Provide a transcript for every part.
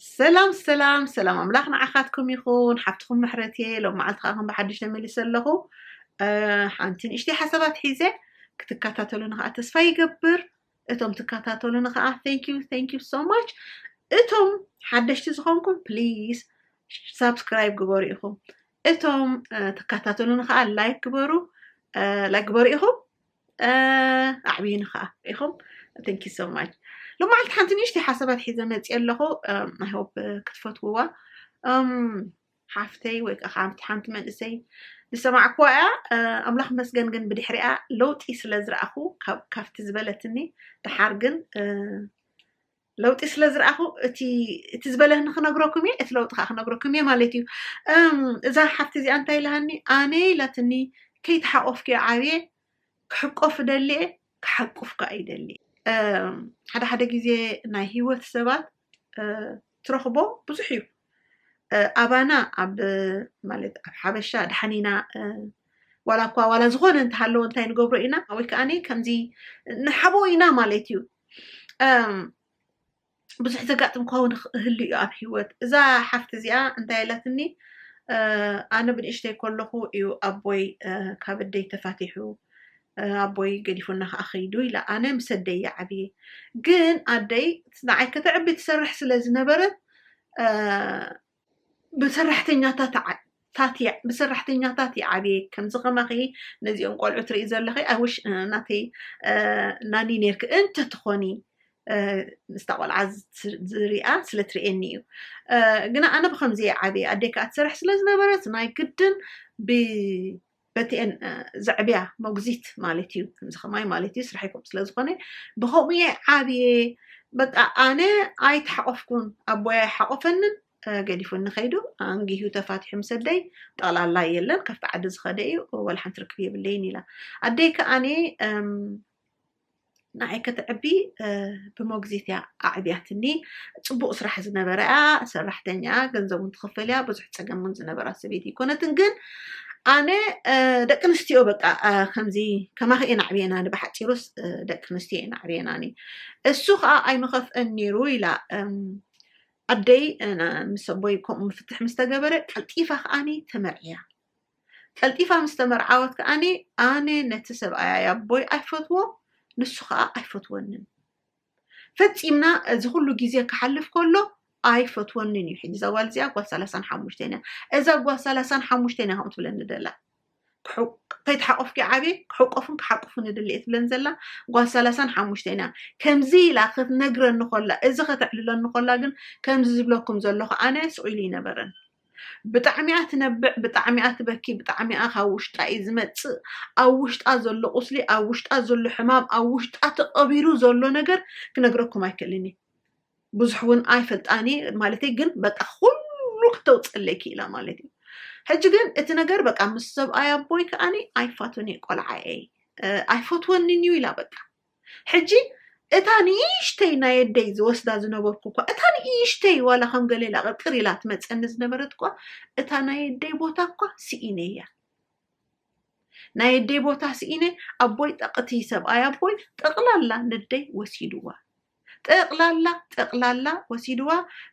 ሰላም ሰላም ሰላም፣ ኣምላኽ ንዓኻትኩም ይኹን። ሓፍትኹም ምሕረት እየ። ሎም መዓልቲ ከዓ ከም ብሓድሽ ተመሊሰ ኣለኹ። ሓንቲ ንእሽተይ ሓሳባት ሒዘ ክትከታተሉኒ ከዓ ተስፋ ይገብር። እቶም ትከታተሉኒ ከዓ thank you, thank you so much። እቶም ሓደሽቲ ዝኾንኩም please subscribe ግበሩ ኢኹም። እቶም ትከታተሉኒ ከዓ like ግበሩ፣ like ግበሩ ኢኹም። ኣዕብዩኒ ከዓ ኢኹም። Thank you so much። ሎማዓልቲ ሓንቲ ንእሽተይ ሓሳባት ሒዘ መፅእ ኣለኹ። I hope ክትፈትውዋ። ሓፍተይ ወይ ከዓ ሓንቲ መንእሰይ ዝሰማዕኩዋ እያ። ኣምላኽ መስገን ግን ብድሕሪኣ ለውጢ ስለ ዝረኣኹ ካብቲ ዝበለትኒ ደሓር ግን ለውጢ ስለ ዝረኣኹ እቲ ዝበለኒ ክነግረኩም እየ፣ እቲ ለውጢ ከዓ ክነግረኩም እየ ማለት እዩ። እዛ ሓፍቲ እዚኣ እንታይ ኢላሃኒ? ኣነ ኢላትኒ ከይተሓቆፍክዮ ዓብየ፣ ክሕቆፍ ደልየ፣ ክሓቁፍካ ይደሊ። ሓደ ሓደ ግዜ ናይ ህይወት ሰባት ትረኽቦ ብዙሕ እዩ። ኣባና ኣብ ማለት ኣብ ሓበሻ ደሓኒና ዋላ እኳ ዋላ ዝኾነ እንተሃለዎ እንታይ ንገብሮ ኢና ወይ ከዓ ከምዚ ንሓቦ ኢና ማለት እዩ። ብዙሕ ዘጋጥም ክኸውን ይኽእል እዩ ኣብ ህይወት። እዛ ሓፍቲ እዚኣ እንታይ ኢላትኒ? ኣነ ብንእሽተይ ከለኹ እዩ ኣቦይ ካብ ኣደይ ተፋቲሑ፣ ኣቦይ ገዲፉና ከዓ ከይዱ ኢላ። ኣነ ምስ ኣደይ እየ ዓብየ። ግን ኣደይ ንዓይ ከተዕቢ ትሰርሕ ስለ ዝነበረት ብሰራሕተኛታት ብሰራሕተኛታት ይዓብየ። ከምዚ ከማኺ ነዚኦም ቆልዑ ትርኢ ዘለኺ ኣውሽ ናተይ ናኒ ነርኪ እንተትኾኒ ምስታ ቆልዓ ዝሪኣ ስለ ትርእየኒ እዩ። ግና ኣነ ብከምዚ እየ ዓብየ። ኣደይ ከዓ ትሰርሕ ስለ ዝነበረት ናይ ግድን በቲአን ዘዕብያ መጉዚት ማለት እዩ። ከምዚ ከማይ ማለት እዩ ስራሕ ይኮም ስለ ዝኾነ ብከምኡ እየ ዓብየ። በቃ ኣነ ኣይተሓቆፍኩን፣ ኣቦይ ኣይሓቆፈንን፣ ገዲፉኒ ከይዱ፣ ኣንጊሁ ተፋቲሑ ምስ ኣደይ ጠቕላላ የለን፣ ካብቲ ዓዲ ዝኸደ እዩ፣ ወላ ሓንቲ ርክብ የብለይን ኢላ። ኣደይ ከኣኒ ንዓይ ከተዕቢ ብሞግዚት እያ ኣዕብያትኒ። ፅቡቕ ስራሕ ዝነበረ እያ፣ ሰራሕተኛ እያ፣ ገንዘብ እውን ትኽፈል እያ፣ ብዙሕ ፀገም እውን ዝነበራ ሰበይቲ ኣይኮነትን። ግን ኣነ ደቂ ኣንስትዮ በቃ ከምዚ ከማኺ እየን ኣዕብየናኒ፣ ብሓፂሩስ ደቂ ኣንስትዮ እየን ኣዕብየናኒ። እሱ ከዓ ኣይምኸፍአን ነይሩ ኢላ። ኣደይ ምስ ኣቦይ ከምኡ ምፍትሕ ምስ ተገበረ ቀልጢፋ ከዓኒ ተመርዕያ። ቀልጢፋ ምስ ተመርዓወት ከዓኒ ኣነ ነቲ ሰብኣይ ኣቦይ ኣይፈትዎ፣ ንሱ ከዓ ኣይፈትወንን። ፈፂምና እዚ ኩሉ ግዜ ክሓልፍ ከሎ ኣይፈትወንን እዩ። ሕጂ እዛ ጓል እዚኣ ጓል ሰላሳን ሓሙሽተን እያ። እዛ ጓል ሰላሳን ሓሙሽተን እያ ከምኡ ትብለኒ ደላ። ከይተሓቆፍኪ ዓብየ ክሕቆፉን ክሓቁፉን ይድሊ እየ ትብለን ዘላ ጓል ሰላሳን ሓሙሽተን እያ። ከምዚ ኢላ ክትነግረኒ ከላ፣ እዚ ከተዕልለኒ ከላ ግን ከምዚ ዝብለኩም ዘለኹ ኣነ ስቕ ኢሉ ይነበረን። ብጣዕሚያ ትነብዕ፣ ብጣዕሚያ ትበኪ፣ ብጣዕሚያ ካብ ውሽጣ እዩ ዝመፅእ። ኣብ ውሽጣ ዘሎ ቁስሊ፣ ኣብ ውሽጣ ዘሎ ሕማም፣ ኣብ ውሽጣ ተቐቢሩ ዘሎ ነገር ክነግረኩም ኣይክእልን እየ። ብዙሕ እውን ኣይፈልጣን እየ ማለተይ፣ ግን በቃ ኩሉ ክተውፅለይ ክኢላ ማለት እዩ። ሕጂ ግን እቲ ነገር በቃ ምስ ሰብኣይ ኣቦይ ከዓኒ ኣይፋቱን እየ፣ ቆልዓ እየ፣ ኣይፈትወንን እዩ ኢላ በቃ። ሕጂ እታ ንእሽተይ ናይ ኣደይ ዝወስዳ ዝነበርኩ እኳ፣ እታ ንእሽተይ ዋላ ከም ገሌላ ቅርቅር ኢላ ትመፀኒ ዝነበረት እኳ፣ እታ ናይ ኣደይ ቦታ እኳ ስኢነ እያ። ናይ ኣደይ ቦታ ስኢነ፣ ኣቦይ ጠቕቲ ሰብኣይ ኣቦይ ጠቕላላ ነደይ ወሲድዋ። ጠቕላላ ጠቕላላ ወሲድዋ።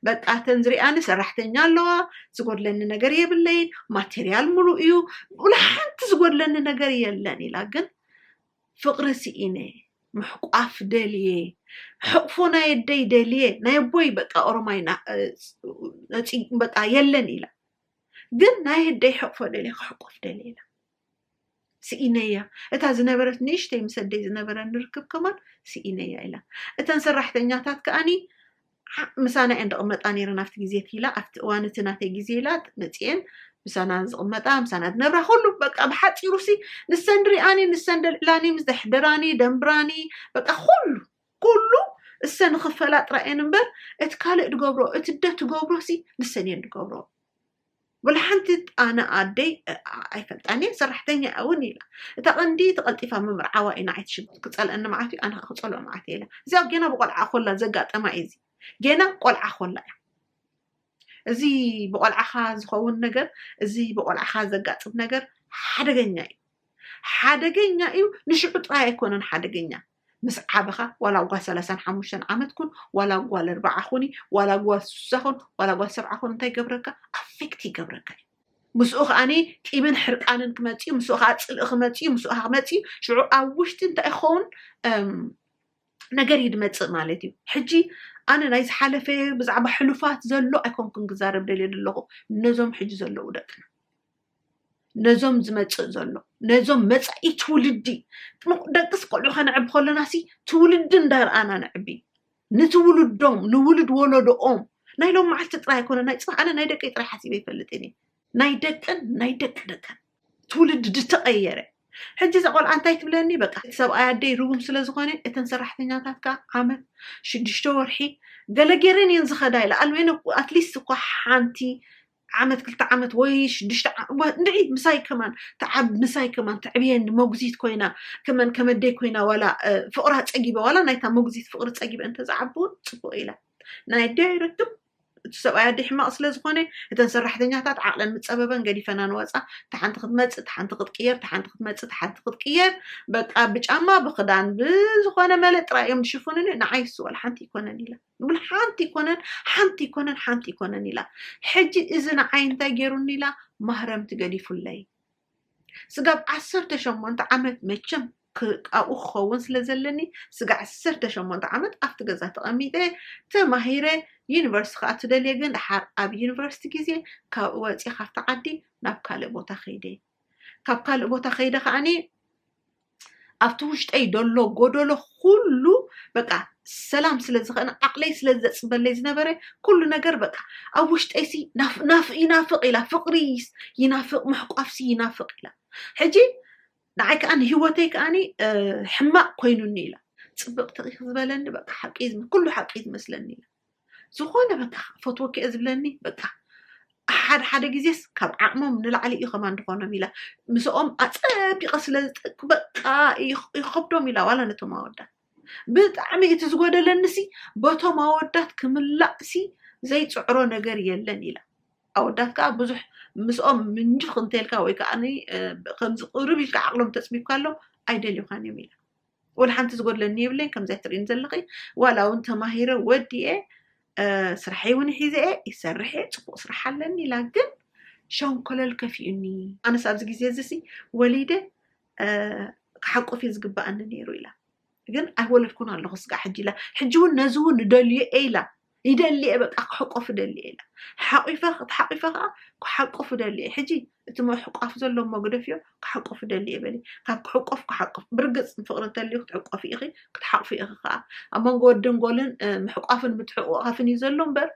በቃ እተን ዝሪኣኒ ሰራሕተኛ ኣለዋ፣ ዝጎድለኒ ነገር የብለይን፣ ማቴርያል ሙሉእ እዩ፣ ብላ ሓንቲ ዝጎድለኒ ነገር የለን ኢላ። ግን ፍቕሪ ስኢነ፣ ምሕቋፍ ደልየ፣ ሕቕፎ ናይ ኣደይ ደልየ፣ ናይ ኣቦይ በቃ ኦሮማይ በቃ የለን ኢላ። ግን ናይ ኣደይ ሕቕፎ ደልየ፣ ክሕቆፍ ደልየ ኢላ። ስኢነያ። እታ ዝነበረት ንእሽተይ ምስ ኣደይ ዝነበረ ንርክብ ከማን ስኢነያ ኢላ። እተን ሰራሕተኛታት ከኣኒ ምሳና እየን ዝቕመጣ ነይረን ኣብቲ ግዜ እቲ ኢላ፣ ኣብቲ እዋን እቲ ናተይ ግዜ ኢላ መፅየን ምሳና ዝቕመጣ፣ ምሳና ዝነብራ፣ ኩሉ በቃ ብሓፂሩ ሲ ንሰን ሪኣኒ፣ ንሰን ደልዕላኒ፣ ምስ ዘሕደራኒ፣ ደንብራኒ፣ በቃ ኩሉ፣ ኩሉ እሰን ክፈላ ጥራይ እየን እምበር እቲ ካልእ ድገብሮ፣ እቲ ደ ትገብሮ ሲ ንሰን እየን ድገብሮ። ወላ ሓንቲ ኣነ ኣደይ ኣይፈልጣን እየ፣ ሰራሕተኛ እውን ኢላ። እታ ቀንዲ ተቐልጢፋ ምምርዓዋ እዩ ንዓይ ትሽግር። ክፀልአኒ መዓት እዩ፣ ኣነ ከዓ ክፀልኦ መዓት እየ ኢላ። እዚኣ ጌና ብቆልዓ ኮላ ዘጋጠማ እዩ። እዚ ጌና ቆልዓ ኮላ እያ። እዚ ብቆልዓኻ ዝኸውን ነገር፣ እዚ ብቆልዓኻ ዘጋጥም ነገር ሓደገኛ እዩ። ሓደገኛ እዩ። ንሽዑ ጥራይ ኣይኮነን ሓደገኛ፣ ምስ ዓበኻ ዋላ ጓል ሰላሳን ሓሙሽተን ዓመት ኩን ዋላ ጓል ኣርባዓ ኩኒ ዋላ ጓል ስሳ ኩን ዋላ ጓል ሰብዓ ኩን እንታይ ይገብረካ? ኣፌክት ይገብረካ እዩ። ምስኡ ከዓኒ ቂምን ሕርቃንን ክመፅእ እዩ። ምስኡ ከዓ ፅልኢ ክመፅእ እዩ። ምስኡ ከዓ ክመፅእ እዩ። ሽዑ ኣብ ውሽጢ እንታይ ይኸውን? ነገር እዩ ድመፅእ ማለት እዩ። ሕጂ ኣነ ናይ ዝሓለፈ ብዛዕባ ሕሉፋት ዘሎ ኣይኮንኩን ክዛረብ ደልየ ዘለኹ፣ ነዞም ሕጂ ዘለዉ ደቅና፣ ነዞም ዝመፅእ ዘሎ፣ ነዞም መፃኢ ትውልዲ። ደቅስ ቆልዑ ከነዕብ ከለና ሲ ትውልዲ እንዳርኣና ነዕቢ። ንትውልዶም፣ ንውልድ ወለዶኦም። ናይ ሎም መዓልቲ ጥራይ ኣይኮነ፣ ናይ ፅባሕ፣ ኣነ ናይ ደቀይ ጥራይ ሓሲበ ይፈልጥ እየ። ናይ ደቅን ናይ ደቂ ደቀን ትውልድ ድተቐየረ። ሕጂ እዛ ቆልዓ እንታይ ትብለኒ? በቃ እቲ ሰብኣይ ኣደይ ርጉም ስለ ዝኾነ እተን ሰራሕተኛታት ከ ዓመት ሽዱሽተ ወርሒ ገለ ገይረን እየን ዝኸዳ ኢላ። ኣልሜነ ኣትሊስት እኳ ሓንቲ ዓመት ክልተ ዓመት ወይ ሽዱሽተ ዓ- ወ- እንድዒ ምሳይ ከማን ትዓብ ምሳይ ከማን ተዕብየኒ መጉዚት ኮይና ከመን ከመደይ ኮይና ዋላ እ፣ ፍቕራ ፀጊበ ዋላ ናይታ መጉዚት ፍቕሪ ፀጊበ እንተዝዓቢ እውን ፅቡቕ ኢላ ናይ ዳይረክትም እቲ ሰብኣይ ኣደ ሕማቕ ስለ ዝኾነ እተን ሰራሕተኛታት ዓቕለን ምፀበበን ገዲፈናን ወፃ። እታ ሓንቲ ክትመፅእ እታ ሓንቲ ክትቅየር እታ ሓንቲ ክትመፅእ እታ ሓንቲ ክትቅየር በቃ ብጫማ ብክዳን ብዝኾነ መለ ጥራይ እዮም ዝሽፍኑኒ። ንዓይ እሱ ዋላ ሓንቲ ይኮነን ኢላ ብል ሓንቲ ይኮነን ሓንቲ ይኮነን ሓንቲ ይኮነን ኢላ። ሕጂ እዚ ንዓይ እንታይ ገይሩኒ ኢላ ማህረምቲ ገዲፉለይ። ስጋብ ዓሰርተ ሸሞንተ ዓመት መቸም ክ- ኣብኡ ክኸውን ስለ ዘለኒ ስጋ ዓሰርተ ሸሞንተ ዓመት ኣብቲ ገዛ ተቐሚጠ ተማሂረ ዩኒቨርሲቲ ክኣቱ ደልየ። ግን ድሓር ኣብ ዩኒቨርሲቲ ግዜ ካብኡ ወፅየ ካብቲ ዓዲ ናብ ካልእ ቦታ ከይደ። ካብ ካልእ ቦታ ከይደ ከዓኒ ኣብቲ ውሽጠይ ደሎ ጎደሎ ኩሉ በቃ ሰላም ስለ ዝኸነ ዓቕለይ ስለ ዘፅበለይ ዝነበረ ኩሉ ነገር በቃ ኣብ ውሽጠይ ሲ ናፍ- ናፍ- ይናፍቕ ኢላ ፍቕሪ ይናፍቕ ምሕቋፍሲ ይናፍቕ ኢላ። ሕጂ ንዓይ ከዓ ንህይወተይ ከዓኒ ሕማቕ ኮይኑኒ ኢላ። ፅብቕቲ ኢኺ ዝበለኒ በቃ ሓቂ እዩ ዝመ- ኩሉ ሓቂ እዩ ዝመስለኒ ኢላ። ዝኾነ በቃ ፈትወኪ እየ ዝብለኒ በቃ ሓደ ሓደ ግዜስ ካብ ዓቕሞም ንላዕሊ እዩ ከማን ዝኾኖም ኢላ። ምስኦም ኣፀቢቐ ስለ ዝጠቅ በቃ ይኸብዶም ኢላ ዋላ ነቶም ኣወዳት። ብጣዕሚ እቲ ዝጎደለኒ ሲ በቶም ኣወዳት ክምላእ ሲ ዘይፅዕሮ ነገር የለን ኢላ። ኣወዳት ከዓ ብዙሕ ምስኦም ምንጅፍ ክንተልካ ወይ ከዓ ከምዚ ቅርብ ኢልካ ዓቕሎም ተፅቢብካሎም ኣይደልዩኻን እዮም ኢላ። ወላ ሓንቲ ዝጎድለኒ የብለይን ከምዚ ትርእይኒ ዘለኺ ዋላ እውን ተማሂረ ወዲኤ ስራሐይ እውን ሒዘ እየ ይሰርሕ እየ ፅቡቅ ስራሕ ኣለኒ ኢላ ግን ሸንኮለል ከፊኡኒ። ኣነስ ኣብዚ ግዜ እዚ ሲ ወሊደ ክሓቁፍ እዩ ዝግበኣኒ ነይሩ ኢላ። ግን ኣይወለድኩን ኣለኹ ስጋዕ ሕጂ ኢላ። ሕጂ እውን ነዚ እውን ንደልዮ እየ ኢላ። ይደሊ እየ በቃ ክሕቆፍ ደሊ እየ ኢላ። ሓቂፈ ተሓቂፈ ከዓ ክሓቁፍ ደሊ እየ። ሕጂ እቲ ምሕቋፍ ዘሎ እሞ ግደፍዮ ክሓቁፍ ደሊ እየ በሊ። ካብ ክሕቆፍ ክሓቁፍ ብርግፅ ፍቅሪ እንተልዩ ክትሕቆፊ ኢኺ ክትሓቁፊ ኢኺ ከዓ። ኣብ መንጎ ወድን ጎልን ምሕቋፍን ምትሕቋፍን እዩ ዘሎ እምበር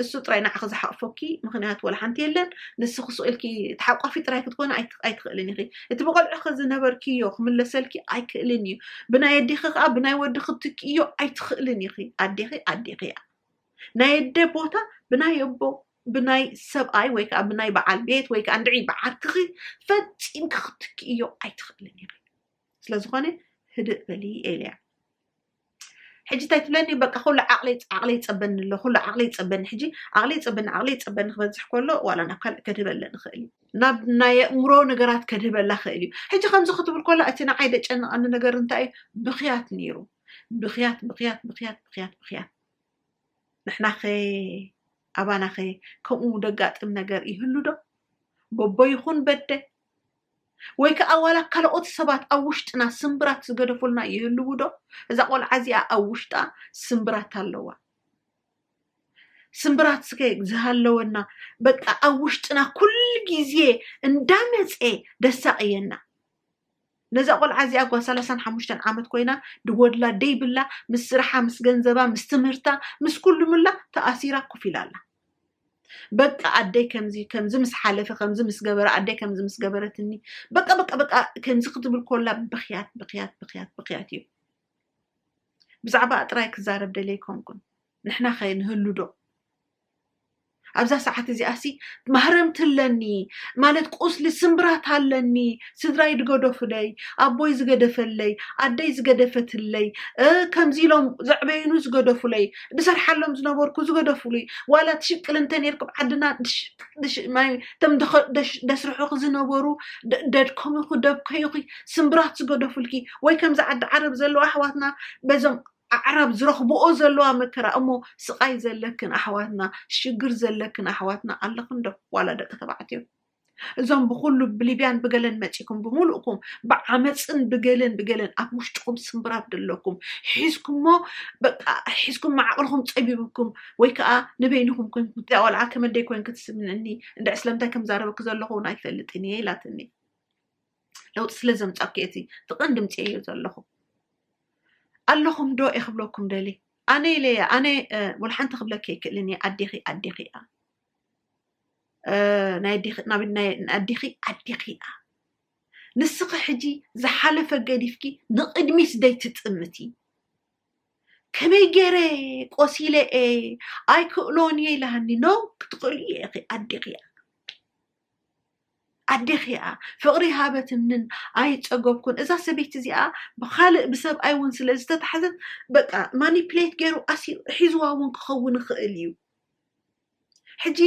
እሱ ጥራይ ንዓኺ ዝሓቕፎኪ ምኽንያት ወላ ሓንቲ የለን። ንስኺ ስቕ ኢልኪ ተሓቋፊ ጥራይ ክትኮኒ ኣይትኽእልን ኢኺ። እቲ ብቆልዕኺ ዝነበርክዮ ክምለሰልኪ ኣይክእልን እዩ። ብናይ ኣዴኺ ከዓ ብናይ ወድኺ ክትክእዮ ኣይትኽእልን ኢኺ። ኣዴኺ ኣዴኺ እያ። ናይ ኣደ ቦታ ብናይ ኣቦ ብናይ ሰብኣይ ወይ ከዓ ብናይ በዓል ቤት ወይ ከዓ እንድዒ ብዓርክኺ ፈፂምኪ ክትክእዮ ኣይትኽእልን ኢኺ። ስለዝኾነ ህድእ በሊ ኤልያ። ሕጂ እንታይ ትብለኒ በቃ ኩሉ ዓቕለይ ዓቕለይ ይፀበኒ ኣሎ ኩሉ ዓቕለይ ይፀበኒ ሕጂ ዓቕለይ ይፀበኒ ዓቕለይ ይፀበኒ ክበዝሕ ከሎ ዋላ ናብ ካልእ ከድህበለ ንኽእል እዩ ናብ ናይ ኣእምሮ ነገራት ከድህበላ ክእል እዩ ሕጂ ከምዚ ክትብል ከላ እቲ ንዓይ ደጨነቐኒ ነገር እንታይ እዩ ብኽያት ነይሩ ብኽያት ብኽያት ብኽያት ብኽያት ብኽያት ንሕናኸ ኣባናኸ ከምኡ ደጋጥም ነገር ይህሉ ዶ በቦ ይኹን በደ ወይ ከዓ ዋላ ካልኦት ሰባት ኣብ ውሽጥና ስምብራት ዝገደፉልና ይህልዉ ዶ? እዛ ቆልዓ እዚኣ ኣብ ውሽጣ ስምብራት ኣለዋ። ስምብራት ስከ ዝሃለወና በቃ ኣብ ውሽጥና ኩሉ ግዜ እንዳመፀ ደሳቅየና። ነዛ ቆልዓ እዚኣ ጓል ሰላሳን ሓሙሽተን ዓመት ኮይና ድጎድላ ደይብላ ምስ ስርሓ ምስ ገንዘባ ምስ ትምህርታ ምስ ኩሉ ምላ ተኣሲራ ኮፍ ኢላ ኣላ። በቃ ኣደይ ከምዚ ከምዚ ምስ ሓለፈ ከምዚ ምስ ገበረ ኣደይ ከምዚ ምስ ገበረትኒ በቃ በቃ በቃ ከምዚ ክትብል ኮላ ብኽያት ብኽያት ብኽያት ብኽያት እዩ። ብዛዕባ ጥራይ ክዛረብ ደልየ ኣይኮንኩን። ንሕና ከ ንህሉ ዶ? ኣብዛ ሰዓት እዚኣሲ ማህረምቲ ኣለኒ፣ ማለት ቁስሊ ስምብራት ኣለኒ። ስድራይ ዝገደፉለይ፣ ኣቦይ ዝገደፈለይ፣ ኣደይ ዝገደፈትለይ፣ እ፣ ከምዚ ኢሎም ዘዕበዩኑ ዝገደፉለይ፣ ዝሰርሓሎም ዝነበርኩ ዝገደፉሉይ፣ ዋላ ትሽቅል እንተ ነርኩም ዓድና ድሽ-፣ ድሽ-፣ ማይ-፣ እቶም ደኸ-፣ ደሽ-፣ ደስርሑኺ ዝነበሩ ደ-፣ ደድከሙኺ፣ ደብከዩኺ፣ ስምብራት ዝገደፉልኪ፣ ወይ ከምዚ ዓዲ ዓረብ ዘለዋ ኣሕዋትና በዞም ኣዕራብ ዝረኽብኦ ዘለዋ መከራ እሞ ስቓይ ዘለክን ኣሕዋትና፣ ሽግር ዘለክን ኣሕዋትና ኣለኽን ዶ? ዋላ ደቂ ተባዕትዮ እዞም ብኹሉ ብሊብያን ብገለን መጺኩም ብምሉእኩም ብዓመፅን ብገለን ብገለን ኣብ ውሽጥኩም ስምብራት ዘለኩም ሒዝኩሞ በቃ ሒዝኩም መዓቕልኹም ፀቢብኩም ወይ ከዓ ንበይንኹም ኮንኩም እዚኣ ቆልዓ ከመደይ ኮይን ክትስምዕኒ እንድዕ ስለምንታይ ከም ዛረበኪ ዘለኹ እውን ኣይፈልጥን እየ ኢላትኒ። ለውጢ ስለ ዘምፃኪ እቲ ትቐንዲ ምፅኤዮ ዘለኹ ኣለኹም ዶ እየ ክብለኩም ደሊ ኣነ ኢለያ ኣነ ወላ ሓንቲ ክብለኪ ኣይክእልን እየ ኣዴኺ ኣዴኺ እያ ናይ ኣዴኺ ኣዴኺ እያ ንስኺ ሕጂ ዝሓለፈ ገዲፍኪ ንቕድሚት ደይትጥምቲ ከመይ ገይረ ቆሲለ እየ ኣይክእሎን እየ ኢላሃኒ ነው ክትኽእሉ እየ ኢኺ ኣዴኺ እያ ኣዴኺ እያ ፍቕሪ ሃበትንን ኣይፀገብኩን እዛ ሰበይቲ እዚኣ ብካልእ ብሰብኣይ እውን ስለ ዝተታሕዘት በቃ ማኒፕሌት ገይሩ ኣሲሩ ሒዝዋ እውን ክኸውን ይኽእል እዩ ሕጂ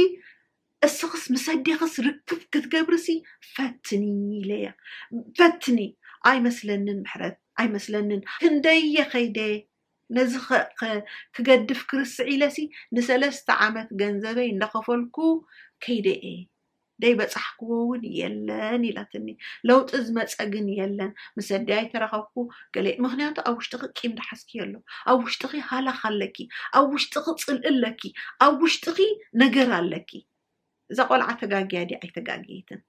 እስኽስ ምስ ኣዴኽስ ርክብ ክትገብርሲ ፈትኒ ኢለያ ፈትኒ ኣይመስለንን ምሕረት ኣይመስለንን ክንደየ ከይደ ነዚ ክገድፍ ክርስዕ ኢለሲ ንሰለስተ ዓመት ገንዘበይ እንዳኸፈልኩ ከይደ እየ ደይበፃሕክዎ እውን የለን ኢላትኒ ለውጢ ዝመፀ ግን የለን ምስ ኣደይ ኣይተራኸብኩ ገለ ምክንያቱ ኣብ ውሽጥኺ ቂም ዝሓዝክዮ ኣሎ ኣብ ውሽጥኺ ሃላኽ ኣለኪ ኣብ ውሽጥኺ ፅልኢ ኣለኪ ኣብ ውሽጥኺ ነገር ኣለኪ እዛ ቆልዓ ተጋግያ ድያ ኣይተጋግየትን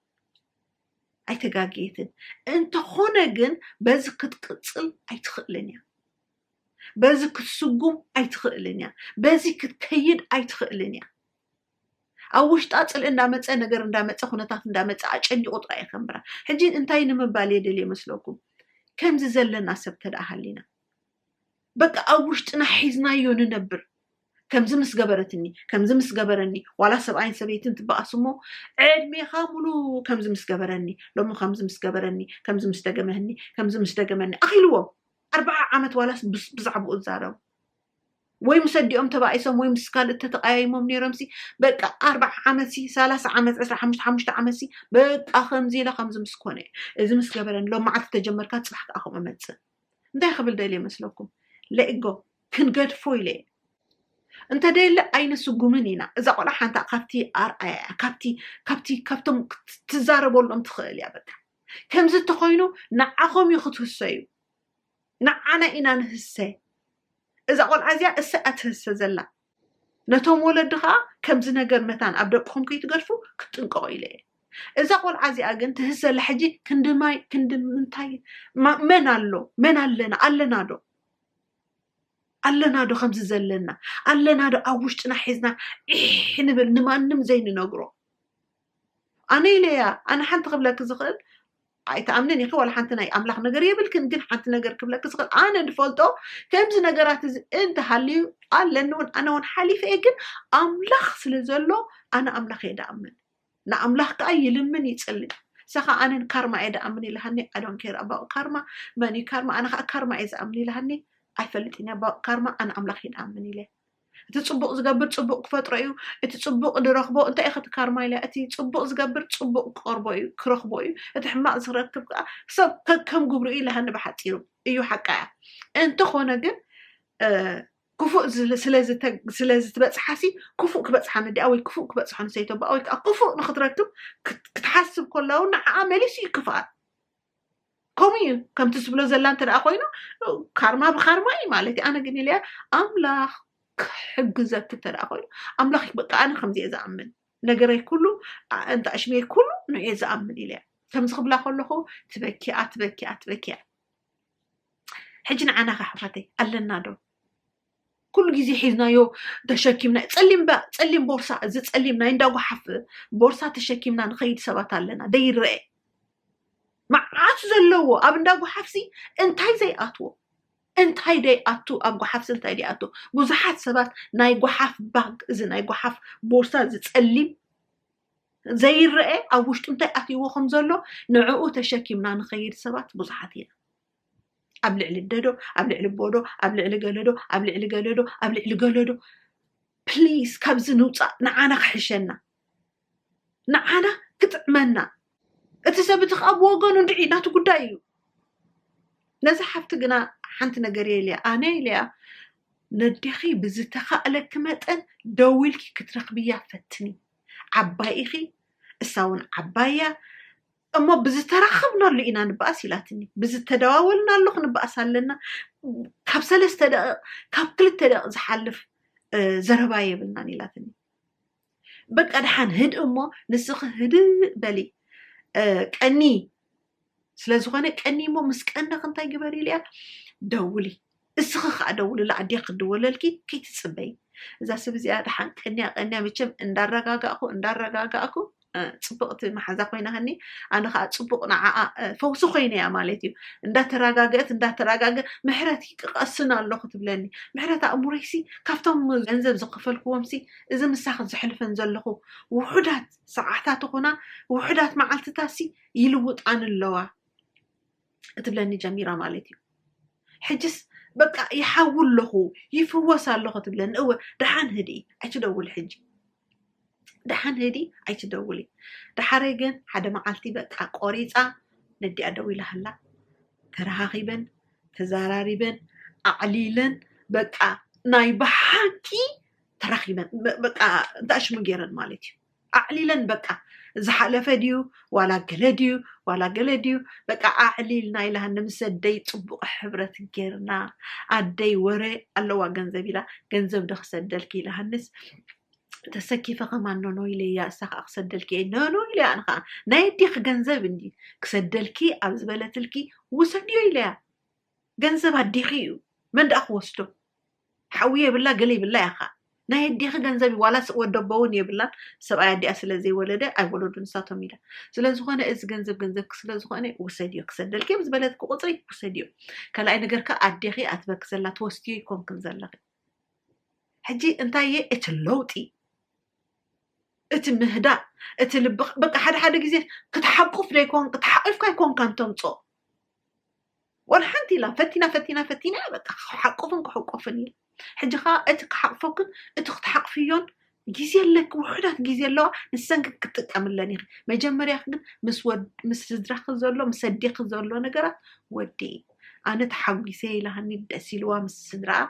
ኣይተጋግየትን እንተኾነ ግን በዚ ክትቅፅል ኣይትኽእልን እያ በዚ ክትስጉም ኣይትኽእልን እያ በዚ ክትከይድ ኣይትኽእልን እያ ኣብ ውሽጣ ፅልኢ እንዳመፀ ነገር እንዳመፀ ኩነታት እንዳመፀ ኣጨኒቑ ጥራይ እየ ከንብራ ሕጂ እንታይ ንምባል እየ ደልየ መስለኩም ከምዚ ዘለና ሰብ ተደኣ ሃሊና በቃ ኣብ ውሽጥና ሒዝናዮ ንነብር ከምዚ ምስ ገበረትኒ ከምዚ ምስ ገበረኒ ዋላ ሰብኣይን ሰበይትን ትበኣስ እሞ ዕድሜኻ ሙሉ ከምዚ ምስ ገበረኒ ሎሚ ከምዚ ምስ ገበረኒ ከምዚ ምስ ደገመኒ ከምዚ ምስ ደገመኒ ኣኺልዎም ኣርባዓ ዓመት ዋላስ ብዛዕባኡ ዝዛረቡ ወይ ምስ ኣዲኦም ተባኢሶም ወይ ምስ ካልእ ተተቃያይሞም ነይሮምሲ በቃ ኣርባዓ ዓመትሲ ሰላሳ ዓመት ዕስራ ሓሙሽተ ሓሙሽተ ዓመትሲ በቃ ከምዚ ኢለ ከምዚ ምስ ኮነ እዚ ምስ ገበረኒ ሎም መዓልቲ ተጀመርካ ፅባሕ ከዓ ከምኡ መፅእ እንታይ ክብል ደልየ መስለኩም ለእጎ ክንገድፎ ኢለ እየ እንተደየለ ኣይንስጉምን ኢና እዛ ቆልዓ ሓንታ ካብቲ ኣርኣያ እያ ካብቲ ካብቲ ካብቶም ትዛረበሎም ትኽእል እያ በቃ ከምዚ እንተኮይኑ ንዓኹም እዩ ክትህሰዩ ንዓና ኢና ንህሰ እዛ ቆልዓ እዚኣ እሳ እያ ትህሰ ዘላ ነቶም ወለዲ ከዓ ከምዚ ነገር መታን ኣብ ደቅኹም ከይትገድፉ ክትጥንቀቑ ኢለ እየ እዛ ቆልዓ እዚኣ ግን ትህሰ ኣላ ሕጂ ክንዲ ማይ ክንዲ ምንታይ መን ኣሎ መን ኣለና ኣለና ዶ ኣለና ዶ ከምዚ ዘለና ኣለና ዶ ኣብ ውሽጥና ሒዝና ዒሕ ንብል ንማንም ዘይንነግሮ ኣነ ኢለያ ኣነ ሓንቲ ክብለኪ ዝኽእል ኣይትኣምንን ኢኺ ዋላ ሓንቲ ናይ ኣምላኽ ነገር የብልክን ግን ሓንቲ ነገር ክብለኪ ዝኽእል ኣነ ዝፈልጦ ከምዚ ነገራት እዚ እንተሃልዩ ኣለኒ እውን ኣነ እውን ሓሊፈ እየ ግን ኣምላኽ ስለ ዘሎ ኣነ ኣምላኽ እየ ድኣምን ንኣምላኽ ከዓ ይልምን ይፅሊ ሰኻ ኣነን ካርማ እየ ድኣምን ኢልሃኒ ኣዶን ኬር ኣባኡ ካርማ መን እዩ ካርማ ኣነ ከዓ ካርማ እየ ዝኣምን ኢልሃኒ ኣይፈልጥን እያ ኣባኡ ካርማ ኣነ ኣምላኽ እየ ድኣምን ኢለ እቲ ፅቡቕ ዝገብር ፅቡቕ ክፈጥሮ እዩ እቲ ፅቡቕ ንረኽቦ እንታይ ኢኸ ትካርማ ኢለ እቲ ፅቡቕ ዝገብር ፅቡቕ ክቐርቦ እዩ ክረኽቦ እዩ እቲ ሕማቕ ዝረክብ ከዓ ሰብ ከከም ግብሩ እዩ ኢልሃኒ ብሓፂሩ እዩ ሓቃ እያ እንተኾነ ግን ክፉእ ስለ ዝትበፅሓሲ ክፉእ ክበፅሓ ንዲኣ ወይ ክፉእ ክበፅሖ ንሰይተቦኣ ወይ ከዓ ክፉእ ንክትረክብ ክትሓስብ ከላ እውን ንዓኣ መሊሱ እዩ ክፍኣት ከምኡ እዩ ከምቲ ዝብሎ ዘላ እንተ ደኣ ኮይኑ ካርማ ብካርማ እዩ ማለት እዩ ኣነ ግን ኢለያ ኣምላኽ ክሕግዘኪ እንተ ደኣ ኮይኑ ኣምላኽ በቃ ኣነ ከምዚ እየ ዝኣምን ነገረይ ኩሉ እንተ ኣሽመይ ኩሉ ንየ ዝኣምን ኢለያ ከምዚ ክብላ ከለኹ ትበኪያ ትበኪያ ትበኪያ ሕጂ ንዓና ከ ኣሕዋተይ ኣለና ዶ ኩሉ ግዜ ሒዝናዮ ተሸኪምና ፀሊም ባ ፀሊም ቦርሳ እዚ ፀሊም ናይ እንዳጓሓፍ ቦርሳ ተሸኪምና ንኸይድ ሰባት ኣለና ደይረአ መዓት ዘለዎ ኣብ እንዳጓሓፍሲ እንታይ ዘይኣትዎ እንታይ ደይ ኣቱ ኣብ ጓሓፍሲ እንታይ ደይ ኣቱ? ብዙሓት ሰባት ናይ ጓሓፍ ባግ፣ እዚ ናይ ጓሓፍ ቦርሳ፣ እዚ ጸሊም ዘይረአ ኣብ ውሽጡ እንታይ ኣትይዎ ከም ዘሎ ንዕኡ ተሸኪምና ንኸይድ ሰባት ብዙሓት ኢና። ኣብ ልዕሊ ደዶ፣ ኣብ ልዕሊ ቦዶ፣ ኣብ ልዕሊ ገለዶ፣ ኣብ ልዕሊ ገለዶ፣ ኣብ ልዕሊ ገለዶ። ፕሊስ ካብዚ ንውፃእ፣ ንዓና ክሕሸና፣ ንዓና ክጥዕመና። እቲ ሰብ እቲ ከዓ ብወገኑ እንድዒ ናቱ ጉዳይ እዩ። ነዚ ሓፍቲ ግና ሓንቲ ነገር እየ ኢለያ፣ ኣነ ኢለያ፣ ነዴኺ ብዝተኻእለኪ መጠን ደዊልኪ ክትረኽብያ ፈትኒ። ዓባይ ኢኺ፣ እሳ እውን ዓባይ እያ። እሞ ብዝተራኸብናሉ ኢና ንበኣስ ኢላትኒ። ብዝተደዋወልናሉ ክንበኣስ ኣለና። ካብ ሰለስተ ደቂቕ፣ ካብ ክልተ ደቂቕ ዝሓልፍ ዘረባ የብልናን ኢላትኒ። በቃ ደሓን ህድእ እሞ ንስኺ ህድእ በሊ፣ ቀኒ ስለ ዝኾነ ቀኒ እሞ ምስ ቀነኺ እንታይ ግበሪ ኢለያ፣ ደውሊ። እስኺ ከዓ ደውልላ፣ ኣዴ ክድወለልኪ ከይትፅበይ። እዛ ሰብ እዚኣ ደሓን ቀንያ ቀንያ መቸም እንዳረጋጋእኩ እንዳረጋጋእኩ፣ ፅብቕቲ መሓዛ ኮይና ከኒ፣ ኣነ ከዓ ፅቡቕ ንዓኣ ፈውሲ ኮይነ እያ ማለት እዩ። እንዳተረጋገእት እንዳተረጋገ ምሕረት ይቅቐስን ኣለኹ ትብለኒ። ምሕረት ኣእምሮይሲ ካብቶም ገንዘብ ዝኸፈልክዎምሲ እዚ ምሳኺ ዘሕልፈን ዘለኹ ውሑዳት ሰዓታት ኾና ውሑዳት መዓልትታሲ ይልውጣን ኣለዋ ክትብለኒ ጀሚራ ማለት እዩ። ሕጅስ በቃ ይሓዊ ኣለኹ፣ ይፍወስ ኣለኹ ትብለኒ። እወ ደሓን ህዲ ኣይትደውል ሕጂ፣ ደሓን ህዲ ኣይትደውሊ። ደሓረይ ግን ሓደ መዓልቲ በቃ ቆሪፃ ነዲኣ ደው ኢላሃላ። ተረኻኺበን ተዘራሪበን ኣዕሊለን በቃ ናይ ብሓቂ ተራኺበን በቃ እንታይ ሽሙ ገይረን ማለት እዩ። ኣዕሊለን በቃ ዝሓለፈ ድዩ ዋላ ገለ ድዩ ዋላ ገለ ድዩ በቃ ኣዕሊልና ኢላሃኒ ምስ ኣደይ ፅቡቕ ሕብረት ጌርና። ኣደይ ወረ ኣለዋ ገንዘብ ኢላ ገንዘብ ዶ ክሰደልኪ ኢላሃንስ ተሰኪፈ ከማን ኖኖ ኢለያ እሳ ከዓ ክሰደልኪ እየ ኖኖ ኢለያ ኣነ ከዓ ናይ ኣዴኺ ገንዘብ እንዲ ክሰደልኪ ኣብ ዝበለትልኪ ውሰድዮ ኢለያ። ገንዘብ ኣዴኺ እዩ መን ደኣ ክወስዶ ሓዊ የብላ ገለ ይብላ ኢኻ ናይ ኣዴኺ ገንዘብ እዩ ዋላ ወደቦ እውን የብላን። ሰብኣይ ኣዲኣ ስለ ዘይወለደ ኣይወለዱ ንሳቶም ኢላ ስለ ዝኾነ እዚ ገንዘብ ገንዘብኪ ስለ ዝኾነ ውሰድዮ ክሰደልኪ እዮም ዝበለትኪ ቁፅሪ ውሰድዮ። ካልኣይ ነገር ከ ኣዴኺ ኣትበኪ ዘላ ትወስድዮ ይኮንክን ዘለኺ። ሕጂ እንታይ እየ እቲ ለውጢ እቲ ምህዳእ እቲ ልብኻ በቃ ሓደ ሓደ ግዜ ክትሓቁፍ ደይኮን ክትሓቂፍካ ይኮንካ እንተምፅኦ ወላ ሓንቲ ኢላ ፈቲና ፈቲና ፈቲና እያ በቃ ክሓቁፍን ክሕቆፍን ኢላ ሕጂ ከዓ እቲ ክሓቅፈክን እቲ ክትሓቅፍዮን ግዜ ኣለኪ ውሑዳት ግዜ ኣለዋ ንሰን ግን ክትጥቀምለን ኢኺ መጀመርያ ግን ምስ ወድ ምስ ስድራኺ ዘሎ ምስ ኣዴኺ ዘሎ ነገራት ወዲ ኣነ ተሓጒሰ ኢላሃኒ ደስ ኢልዋ ምስ ስድራኣ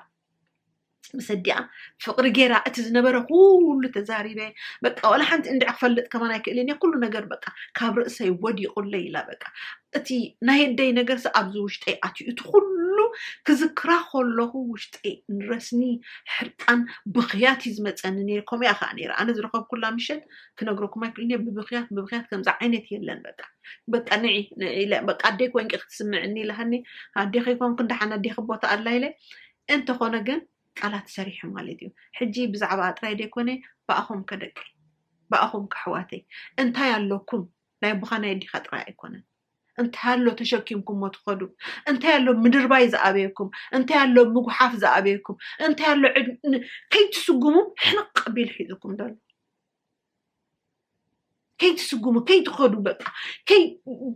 ምስ ኣዲኣ ፍቕሪ ጌራ እቲ ዝነበረ ኩሉ ተዛሪበ በቃ ዋላ ሓንቲ እንድዒ ክፈልጥ ከማን ኣይክእልን እየ ኩሉ ነገር በቃ ካብ ርእሰይ ወዲቑለይ ኢላ በቃ እቲ ናይ ኣደይ ነገርሲ ኣብዚ ውሽጠይ ኣትዩ እቲ ኩሉ ክዝክራ ከለኹ ውሽጠይ ንረስኒ ሕርቃን ብኽያት እዩ ዝመፀኒ ነይሩ ከምኡ እያ ከዓ ነይራ ኣነ ዝረኸብኩላ ምሸት ክነግረኩም ኣይክእልን እየ ብብኽያት ብብኽያት ከምዚ ዓይነት የለን በቃ በቃ ንዒ ንዒ ኢለ በቃ ኣደይ ኮንቂ ክትስምዕኒ ኢላሃኒ ኣዴኺ ኮንኩ እንዳሓን ኣዴኺ ቦታ ኣላ ኢለ እንተኾነ ግን ቃላት ሰሪሑ ማለት እዩ። ሕጂ ብዛዕባ ጥራይ ደይኮነ ብኣኹም ከደቂ ብኣኹም ከሕዋተይ እንታይ ኣለኩም ናይ ኣቦኻ ናይ ኣዴኻ ጥራይ ኣይኮነን እንታይ ኣሎ ተሸኪምኩሞ ትኸዱ እንታይ ኣሎ ምድርባይ ዝኣበየኩም እንታይ ኣሎ ምጉሓፍ ዝኣበየኩም እንታይ ኣሎ ከይትስጉሙ ሕንቕ ኣቢሉ ሒዙኩም ዘሎ ከይትስጉሙ ከይትኸዱ በቃ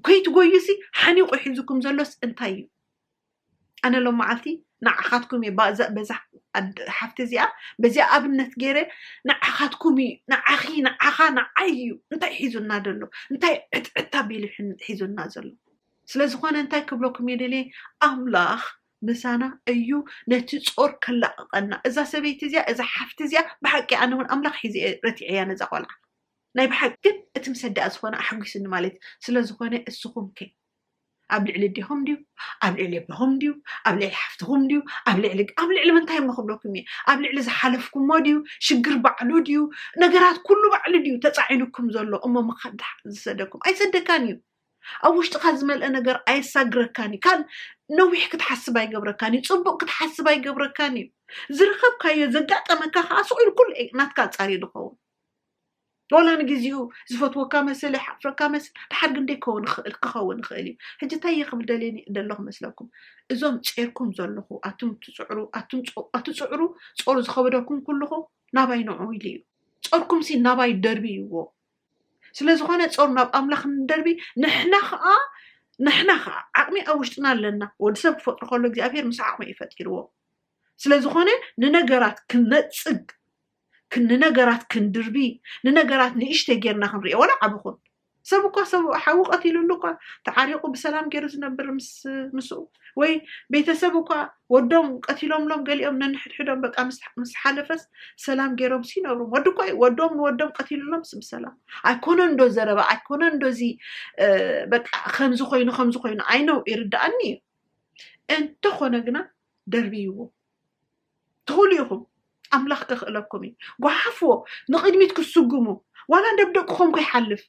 ከይትጎዩሲ ሓኒቑ ሒዙኩም ዘሎስ እንታይ እዩ ኣነ ሎም መዓልቲ ንዓኻትኩም እየ በዛ ሓፍቲ እዚኣ በዚኣ ኣብነት ገይረ ንዓኻትኩም እዩ ንዓኺ ንዓኻ ንዓይ እዩ እንታይ ሒዙና ደሎ እንታይ ዕጥዕት ኣቢሉ ሒዙና ዘሎ ስለ ዝኾነ እንታይ ክብለኩም እየ ደልየ ኣምላኽ ምሳና እዩ ነቲ ጾር ከላቕቐና እዛ ሰበይቲ እዚኣ እዛ ሓፍቲ እዚኣ ብሓቂ ኣነ እውን ኣምላኽ ሒዘ ረቲዐያ ነዛ ቆልዓ ናይ ብሓቂ ግን እቲ ምስ ኣደኣ ዝኾነ ኣሕጒስኒ ማለት እዩ ስለ ዝኾነ እስኹም ከ ኣብ ልዕሊ ኣዴኹም ድዩ ኣብ ልዕሊ ኣቦኹም ድዩ ኣብ ልዕሊ ሓፍትኹም ድዩ ኣብ ልዕሊ ኣብ ልዕሊ ምንታይ እሞ ክብለኩም እየ ኣብ ልዕሊ ዝሓለፍኩሞ ድዩ ሽግር ባዕሉ ድዩ ነገራት ኩሉ ባዕሉ ድዩ ተፃዒኑኩም ዘሎ እሞ ምኻድ ዝሰደኩም ኣይሰደካን እዩ ኣብ ውሽጥኻ ዝመልአ ነገር ኣየሳግረካን እዩ ካል ነዊሕ ክትሓስብ ኣይገብረካን እዩ ፅቡቅ ክትሓስብ ኣይገብረካን እዩ ዝረኸብካዮ ዘጋጠመካ ከዓ ስቕ ኢሉ ኩሉ ናትካ ኣፃርዩ ዝኸውን ዋላ ንግዜኡ ዝፈትወካ መስል ይሓፍረካ መስል ድሓር ግን ደይከውን ይኽእል ክኸውን ይኽእል እዩ። ሕጂ እንታይ እየ ክብል ደልየ ደለኹ መስለኩም? እዞም ጼርኩም ዘለኹ ኣቱም ትፅዕሩ ኣቱም ኣትፅዕሩ ጾር ዝኸበደኩም ኩልኹም ናባይ ንዑ ኢሉ እዩ። ጾርኩም ሲ ናባይ ደርብይዎ። ስለ ዝኾነ ጾር ናብ ኣምላኽ ንደርቢ ንሕና ኸዓ ንሕና ኸዓ ዓቕሚ ኣብ ውሽጥና ኣለና። ወዲ ሰብ ክፈጥሮ ከሎ እግዚኣብሔር ምስ ዓቕሚ እዩ ፈጢርዎ። ስለ ዝኾነ ንነገራት ክነጽግ ንነገራት ክንድርቢ ንነገራት ንእሽተይ ጌርና ክንሪኦ ወላ ዓብኹን ሰብ እኳ ሰብ ሓዊ ቀቲሉሉ እኳ ተዓሪቑ ብሰላም ገይሩ ዝነብር ምስ ምስኡ ወይ ቤተሰብ እኳ ወዶም ቀቲሎምሎም ገሊኦም ነንሕድሕዶም በቃ ምስ ምስ ሓለፈስ ሰላም ገይሮም ይነብሩ። ወዲ እኮ እዩ ወዶም ንወዶም ቀቲሉሎም ስ ብሰላም ኣይኮነን ዶ ዘረባ ኣይኮነን ዶ እዚ በቃ ከምዚ ኮይኑ ከምዚ ኮይኑ I know ይርድኣኒ እዩ። እንተኾነ ግና ደርብይዎ። ትኽእሉ ኢኹም። ኣምላኽ ከኽእለኩም እዩ። ጓሓፍዎ። ንቕድሚት ክትስጉሙ። ዋላ ደብ ደቅኹም ከይሓልፍ።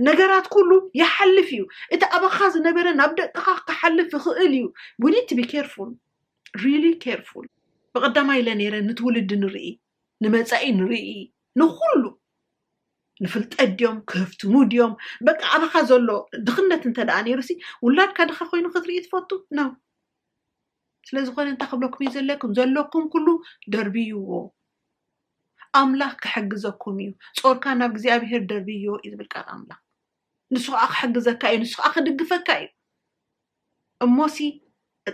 ነገራት ኩሉ ይሓልፍ እዩ። እቲ ኣባኻ ዝነበረ ናብ ደቅኻ ክሓልፍ ይኽእል እዩ። We need to be careful. Really careful. ብቐዳማይ ኢለ ነይረ ንትውልዲ ንርኢ፣ ንመጻኢ ንርኢ፣ ንኹሉ ንፍልጠት ድዮም ክህፍትሙ ድዮም በቃ ኣባኻ ዘሎ ድኽነት እንተ ደኣ ነይሩ ሲ ውላድካ ድኻ ኮይኑ ክትርኢ ትፈቱ ነው። ስለ ዝኾነ እንታይ ክብለኩም እዩ ዘለኩም ዘለኩም ኩሉ ደርብይዎ። ኣምላኽ ክሕግዘኩም እዩ። ጾርካ ናብ እግዚኣብሔር ደርብዮ እዩ ዝብል ቃል ኣምላኽ። ንሱ ከዓ ክሕግዘካ እዩ። ንሱ ከዓ ክድግፈካ እዩ። እሞሲ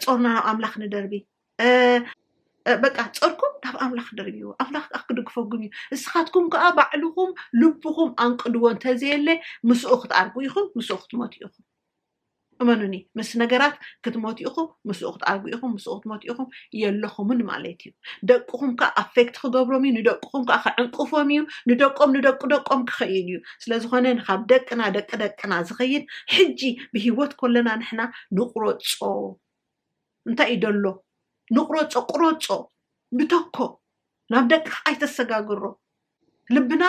ጾርና ናብ ኣምላኽ ንደርቢ። በቃ ጾርኩም ናብ ኣምላኽ ደርብዎ። ኣምላኽ ከዓ ክድግፈኩም እዩ። እስኻትኩም ከዓ ባዕልኹም ልብኹም ኣንቅድዎ እንተዘየለ ምስኡ ክትኣርጉ ኢኹም፣ ምስኡ ክትሞቱ ኢኹም። እመኑኒ ምስ ነገራት ክትሞቱ ኢኹም፣ ምስኡ ክትኣርጉ ኢኹም፣ ምስኡ ክትሞቱ ኢኹም የለኹምን ማለት እዩ። ደቅኹም ከዓ ኣፌክት ክገብሮም እዩ፣ ንደቅኹም ከዓ ክዕንቅፎም እዩ፣ ንደቆም ንደቂ ደቆም ክኸይድ እዩ። ስለዝኾነ ንካብ ደቅና ደቂ ደቅና ዝኸይድ ሕጂ ብህይወት ኮለና ንሕና ንቁረጾ። እንታይ እዩ ደሎ? ንቁረጾ፣ ቁረጾ፣ ብተኮ ናብ ደቅኻ ኣይተሰጋግሮ። ልብና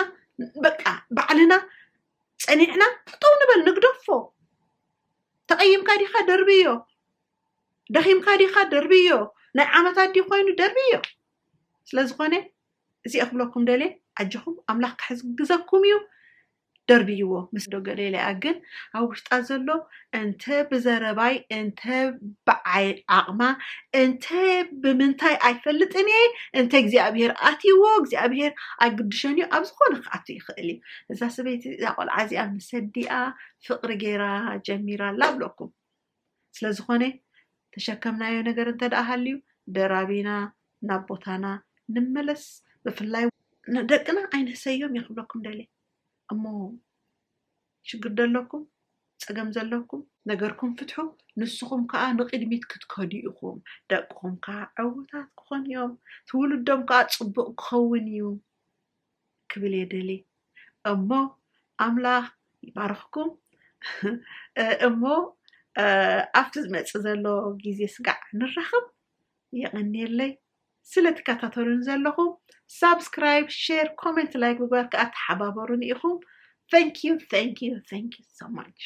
በቃ ባዕልና ጸኒዕና ጠጠው ንበል ንግደፎ። ተቐይምካ ዲኻ ደርብዮ፣ ደኺምካ ዲኻ ደርብዮ፣ ናይ ዓመታት ድዩ ኮይኑ ደርብዮ። ስለዝኾነ እዚ ክብለኩም ደልየ ኣጆኹም ኣምላኽ ክሕግዘኩም እዩ። ደርብይዎ ምስ ዶ ገሌለያ ግን ኣብ ውሽጣ ዘሎ እንተ ብዘረባይ እንተ ብዓይ ዓቕማ እንተ ብምንታይ ኣይፈልጥን እየ እንተ እግዚኣብሔር ኣትይዎ እግዚኣብሔር ኣይግድሸን እዩ ኣብ ዝኾነ ክኣቱ ይኽእል እዩ እዛ ሰበይቲ እዛ ቆልዓ እዚኣ ምስ ኣዲኣ ፍቕሪ ገይራ ጀሚራ ኣላ ኣብለኩም ስለዝኾነ ተሸከምናዮ ነገር እንተ ደኣ ሃልዩ ደራቢና ናብ ቦታና ንመለስ ብፍላይ ደቅና ኣይንህሰዮም እየ ክብለኩም ደልየ እሞ ሽግር ደለኩም ፀገም ዘለኩም ነገርኩም ፍትሑ ንስኹም ከዓ ንቅድሚት ክትከዱ ኢኹም ደቅኹም ከዓ ዕውታት ክኾኑ እዮም ትውልዶም ከዓ ፅቡቅ ክኸውን እዩ ክብል እየ ደልየ እሞ ኣምላኽ ይባርኽኩም እሞ ኣብቲ ዝመፅእ ዘሎ ግዜ ስጋዕ ንራኸብ የቐንየለይ ስለትከታተሉን ዘለኹም ሳብስክራይብ ሸር ኮመንት ላይክ ምግባር ከዓ ተሓባበሩን ኢኹም thank you thank you thank you so much